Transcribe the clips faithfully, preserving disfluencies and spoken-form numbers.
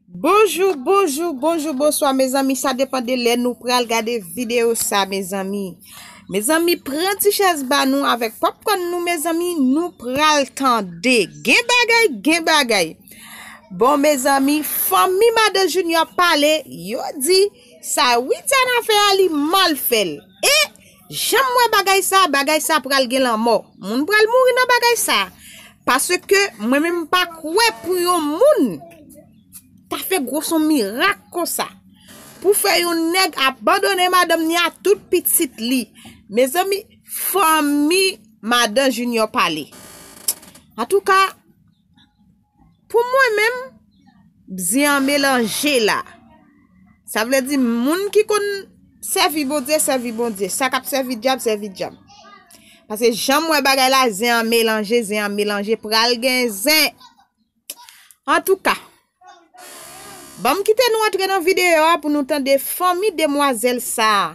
Bonjou, bonjou, bonjou, bonswa, mezanmi. Sa depann de lè nou pral gade videyo sa, mezanmi. Mezanmi, pran ti chèz ba nou avèk popkòn nou, mezanmi. Nou pral tande. Gen bagay, gen bagay. Bon, mezanmi, fanmi Madan Junior pale, yo di sa Widiana fè a, li mal fè l. E jan m wè bagay sa, bagay sa pral gen lanmò. Moun pral mouri nan bagay sa. Paske mwen menm m pa kwè pou yon moun ta fè gwo son mirak konsa. Pou fè yon nèg abandone madanm ni a tout pitit li. Mezanmi, fanmi Madan Junior pale. Antouka, pou mwen menm, zen an melanje la. Sa vle di moun ki konn sèvi Bondye, sèvi Bondye. Sa k ap sèvi dyab, sèvi dyab. Paske jan m wè bagay la, zen an melanje, zen an melanje, pral gen zen. Antouka, ban m kite nou antre nan videyo a pou nou tande fanmi demwazèl sa a.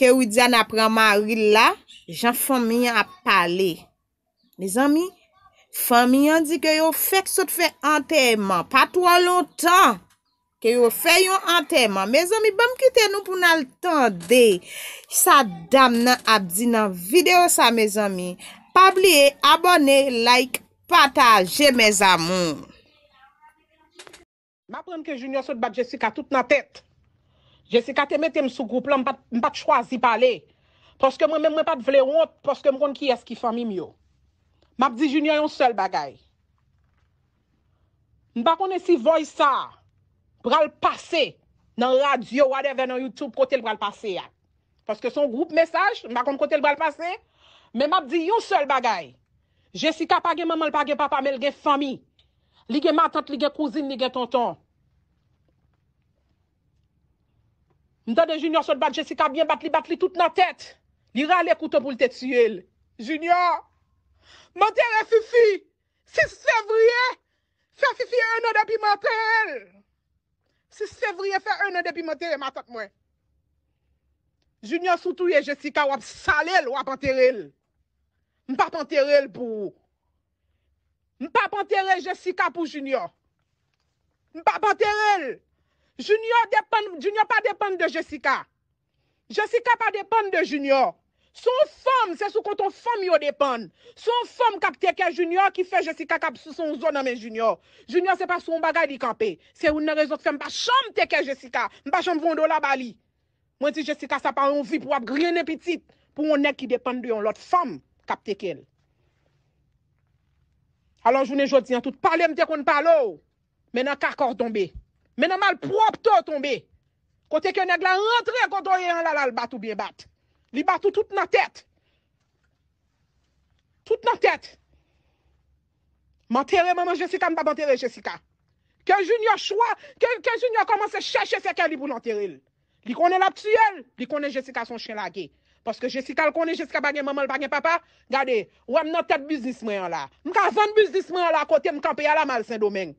Ke Widiana pran mari l la, jan fanmi an ap pale. Mezanmi, fanmi an di ke yo fèk sot fè antèman, pa twò lontan. Ke yo fè yon antèman. Mezanmi, ban m kite nou pou n al tande sa dam nan ap di nan videyo sa, mezanmi. Pa bliye abòne, like, pataje, mes amours. M aprann ke Junior sot bat Jessica tout nan tèt. Jessica te mete m sou gwoup lan, m pa t, m pa t chwazi pale. Paske mwen menm, mwen pa t vle wont, paske m konn kiyès ki fanmi m yo. M ap di Junior yon sèl bagay. M pa konnen si voice sa pral pase nan radyo, whatever, nan YouTube, kote l pral pase a. Paske se yon gwoup mesaj, m pa konn kote l pral pase. Men m ap di yon sèl bagay. Jessica pa gen manman, l pa gen papa, men l gen fanmi. Li gen matant, li gen kouzin, li gen tonton. M tande Junior sot bat Jessica byen, bat li, bat li tout nan tèt. Li rale kouto pou l te tiye l. Junior, m antere Fifi sis fevriye. Fè Fifi en an depi m antere l. Sis fevriye fè en an depi m antere matant mwen. Junior, si w touye Jessica, w ap sale l, w ap antere l. M p ap antere l pou ou. M p ap antere Jessica pou Junior. M p ap antere l. Junior depann, Junior pa depann de Jessica. Jessica pa depann de Junior. Se yon fanm, se sou kont yon fanm yo depann. Se yon fanm k ap teke Junior ki fè Jessica k ap souse yon zo nan men Junior. Junior se pa sou yon bagay li kanpe. Se youn nan rezon k fè m pa janm teke Jessica. M pa janm voye yon dola ba li. Mwen di Jessica, sa pa yon vi pou w ap griyen pitit pou yon nèg ki depann de yon lòt fanm k ap teke l. Alò, jounen jodi a, tout pale m te konn pale w, men nan kaka w tonbe. Men nan malpwòpte w tonbe. Kote ke nèg la rantre kote w ye an la, l al bat ou byen bat. Li bat ou tout nan tèt. Tout nan tèt. M antere manman Jessica, m p ap antere Jessica. Ke Junior chwa, ke, ke Junior kòmanse chèche sèkèy li pou l antere l. Li konnen l ap tiye l, li konnen Jessica se yon chen lage. Paske Jessica, l konnen Jessica pa gen manman, l pa gen papa. Gade, wè m nan tèt biznis mwen an la. M ka vann biznis mwen an la, kote m kanpe a la, m al Sendomeng.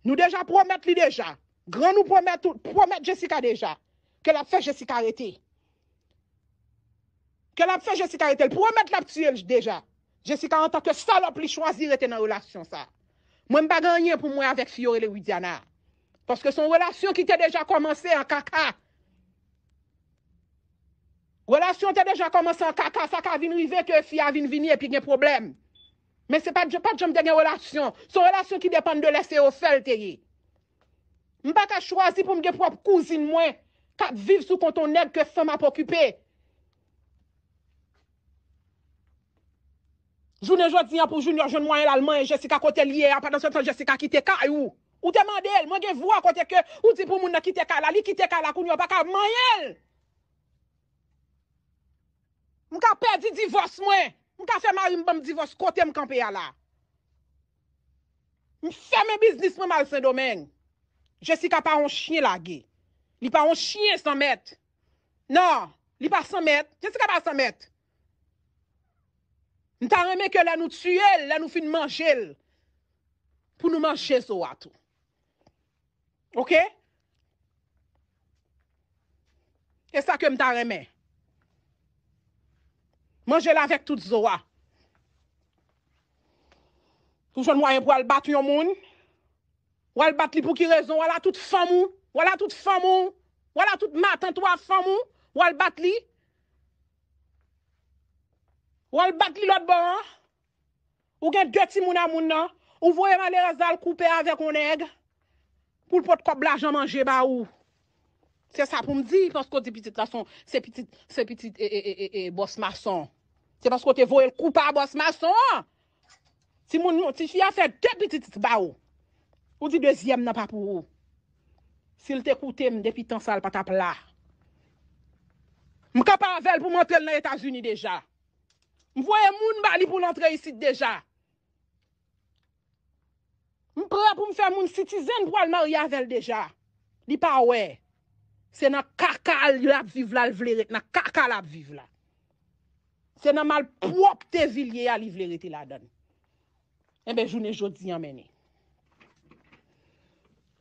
Nou deja pwomèt li deja. Grann ou pwomèt ou, pwomèt Jessica deja. Ke l ap fè Jessica rete. Ke l ap fè Jessica rete. L pwomèt l ap tiye l deja. Jessica, antanke salòp, li chwazi rete nan relasyon sa. Mwen, m pa gen anyen pou m wè avèk fi yo rele Widiana. Paske se yon relasyon ki te deja kòmanse an kaka. Relasyon te deja kòmanse an kaka, sa ka vin rive ke fi a vin vini epi gen pwoblèm. Men se pa, pa t janm te gen relasyon. Se yon relasyon ki depann de lè se yo fè l te ye. M pa ka chwazi pou m gen pwòp kouzin mwen k ap viv sou kont yon nèg ke fanm ap okipe. Jounen jodi a pou Junior jwenn mwayen l al manyen Jessica kote l ye a, pandan se tan Jessica kite kay ou. Ou te mande l, mwen gen vwa kote ke ou di pou moun nan kite kay la, li kite kay la, kounye a w pa ka manyen l. M ka pèdi divòs mwen. M ka fè mari m ban m divòs kote m kanpe a la. M fèmen biznis mwen, m al Sendomeng. Jessica pa yon chen lage. Li pa yon chen san mèt. Non, li pa san mèt. Jessica pa san mèt. M ta renmen ke lè nou tiye l, lè nou fin manje l, pou nou manje zo a tou. Oke? E sa ke m ta renmen. Manje l avèk tout zo a. Ou jwenn mwayen pou al bat yon moun? W al bat li pou ki rezon? W al a tout fanm ou? W al a tout fanm ou? W al a tout matant ou a fanm ou? W al bat li? W al bat li lòt bò an? Ou gen de timoun a moun nan? Ou voye malerèz la al koupe avèk yon nèg pou l pot kòb lajan manje ba ou? Se sa pou m di, paske w di pitit la se yon, se pitit, se pitit e, e, e, e, e, bòs mason. Se paske w te voye l koupe a bòs mason an. Timoun, tifi a fè de pitit ba ou. Ou di dezyèm nan pa pou ou. Si l te koute m depi tan sa a, l pa t ap la. M kanpe avè l pou m antre l nan Etazini deja. M voye moun ba li pou l antre isit deja. M prè pou m fè moun citizen pou al marye avè l deja. Li pa wè. Se nan kaka l ap viv la, l vle ret nan kaka l ap viv la. Se nan malpwòpte vil ye a li vle rete ladan l. Enben, jounen jodi an mennen.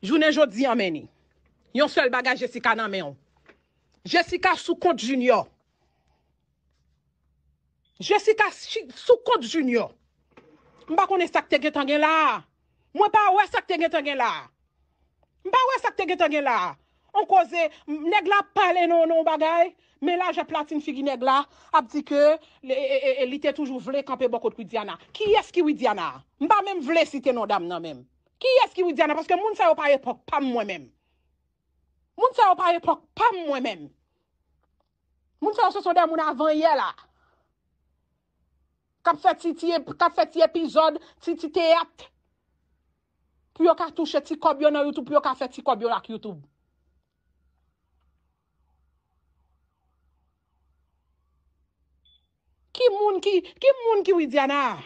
Jounen jodi an mennen. Yon sèl bagay Jessica nan men w. Jessica sou kont Junior. Jessica chi- sou kont Junior. M pa konnen sa k te gentan gen la a. Mwen pa wè sa k te gentan gen la a. M pa wè sa k te gentan gen la a. On koze, m- nèg la ap pale nan nan yon bagay, men la jan platin figi nèg la ap di ke li, e, e, e, li te toujou vle kanpe bò kot Widiana. Kiyès ki Widiana a? M pa menm vle site non dam nan menm. Kiyès ki Widiana? Paske moun sa yo pa epòk pa m mwen menm. Moun sa yo pa epòk pa m mwen menm. Moun sa yo se son de moun avan yè la. K ap fè ti, ti, k ap fè ti epizòd, ti, ti teyat. Pou yo ka touche ti kòb yo nan YouTube, pou yo ka fè ti kòb yo ak YouTube. Ki moun ki, ki moun ki Widiana a?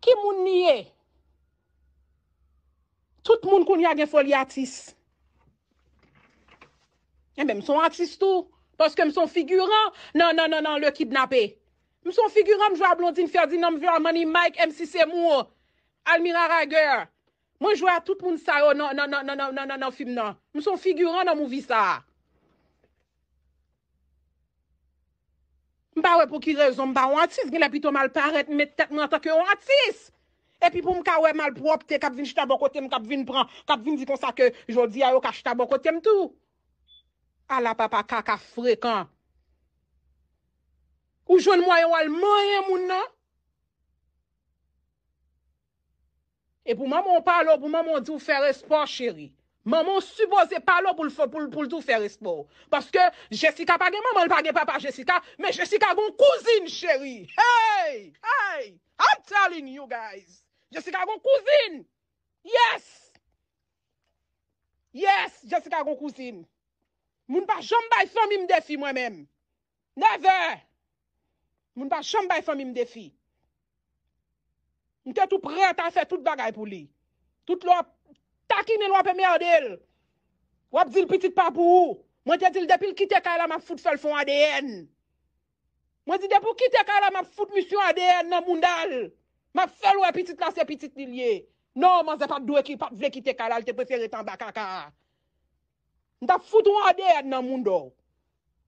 Ki moun li ye? Tout moun kounye a gen foli atis. Enben, m se yon atis tou. Paske m se yon figiran nan, nan, nan, nan Le Kidnappé. M se yon figiran, m jwe a Blondine Ferdinand, m jwe a Money Mike, M C Seymour, Almira Rager. Mwen jwe a tout moun sa yo nan, nan, nan, nan, nan, nan, nan, nan fim nan. M se yon figiran nan movie sa a. M pa wè pou ki rezon m pa yon atis, genlè pito m al parèt, m met tèt mwen antanke yon atis. Epi pou m ka wè malpwòpte k ap vin chita bò kote m, k ap vin pran, k ap vin di konsa ke jodi a yo ka chita bò kote m tou. Ala papa kaka frekan. Ou jwenn mwayen w al manyen moun nan? E pou manman w pale w, pou manman w di w fè respè w, cheri. Manman w sipoze pale w pou l fè, pou l, pou l di w fè respè w. Paske Jessica pa gen manman, l pa gen papa Jessica, men Jessica gon kouzin, cheri. Hey! Hey! I'm telling you guys. Jessica gon kouzin. Yes! Yes, Jessica gon kouzin. Moun pa janm bay fanmi m defi mwen menm. Never! Moun pa janm bay fanmi m defi. M te tou prèt a fè tout bagay pou li. Tout lè w ap takinen l, w ap enmède l. W ap di l pitit pa pou ou. Mwen te di l depi l kite kay la, m ap fout fè l fè yon A D N. Mwen di depi w kite kay la, m ap fout misye yon A D N nan bounda l. M ap fè l wè pitit la se pitit li l ye. Non, manzè pa t dwe ki, pa t vle kite kay la, l te prefere ret anba kaka a. M t ap fout yon A D N nan moun dò.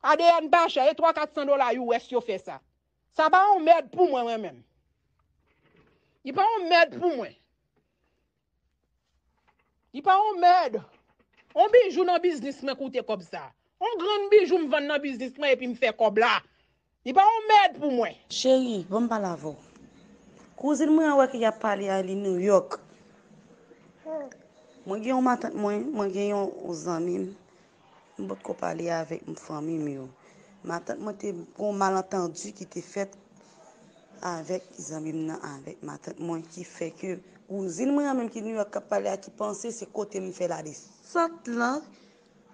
A D N pa chè, e twa kat san dola U S yo fè sa. Sa pa yon mèd pou mwen, mwen menm. Li pa yon mèd pou mwen. Li pa yon mèd. On bijou nan biznis mwen koute kòb sa. On grenn bijou m vann nan biznis mwen epi m fè kòb la. Li pa yon mèd pou mwen. Cheri, ban m pale avè w. Kouzin mwen an wè ke y ap pale a li New York. Mwen gen yon matant mwen, mwen gen yon, yon zanmi m. M potko pale avèk m fanmi m yo. Matant mwen te gen yon malantandi ki te fèt avèk zanmi m nan, avèk matant mwen, ki fè ke kouzin mwen an menm ki New York k ap pale a, ki panse se kote m fè ladesant lan.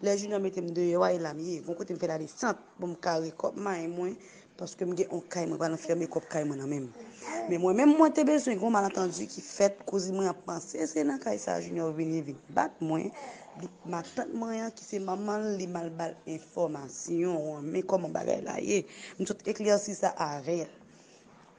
Lè Junior mete m deyò a, e la m ye. Gon kote m fè ladesant pou m kare kòb may mwen, paske m gen yon kay, mwen pral fèmen kòb kay mwen nan men m. Men mwen menm, mwen te bezwen gon malantandi ki fèt, kouzin mwen an panse se nan kay sa Junior vini vin bat mwen. Li, matant mwen an, ki se manman l, li mal ba l enfòmasyon an. Men kòman bagay la ye. M sot eklèsi sa avè l.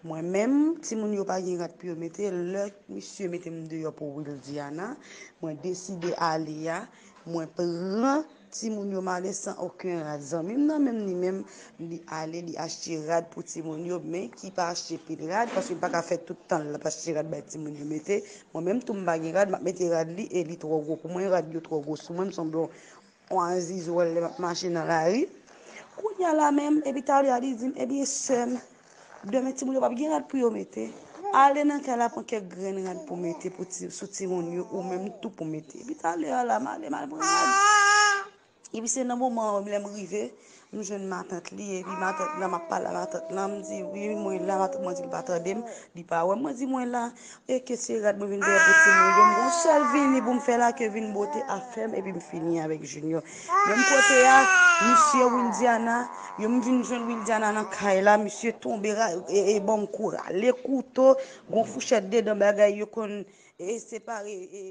Mwen menm, timoun yo pa gen rad pou yo mete, lè misye mete m deyò pou Wildiana, mwen deside ale a, mwen pran Timoun yo m ale san okenn rad. Zanmi m nan menm, li menm, li ale, li achte rad pou timoun yo, men ki pa achte pil rad, paske li pa ka fè tout tan l ap achte rad bay timoun yo mete. Mwen menm tou m pa gen rad, m ap mete rad li e li twò gwo pou mwen, rad yo twò gwo sou mwen, m sanble yon, yon aziz wè lè m ap mache nan lari. Kounye a la menm, epi talè a li di m, ebyen sè m, demen timoun yo p ap gen rad pou yo mete. Ale nan kay la pran kèk grenn rad pou mete pou ti, sou timoun yo, ou menm tou pou mete. Epi talè a la, m ale, m al pran rad. Epi se nan moman an, lè m rive, m jwenn matant li, epi matant lan, m ap pale a matant lan, m di, wi, mwen la, matant mwen di l pa tande m, li pa wè m, mwen di, mwen la, e ke se rad mwen vin fè pou timoun yo, m gon sèl vini pou m fè la, ke vin bote afè m, epi m fini avèk Junior. Menm kote a, misye Wildiana, yo m vin jwenn Wildiana nan kay la, misye tonbe, ra- e, e ban m kou rale kouto, gon fouchèt dedan bagay yo konn e separe, e,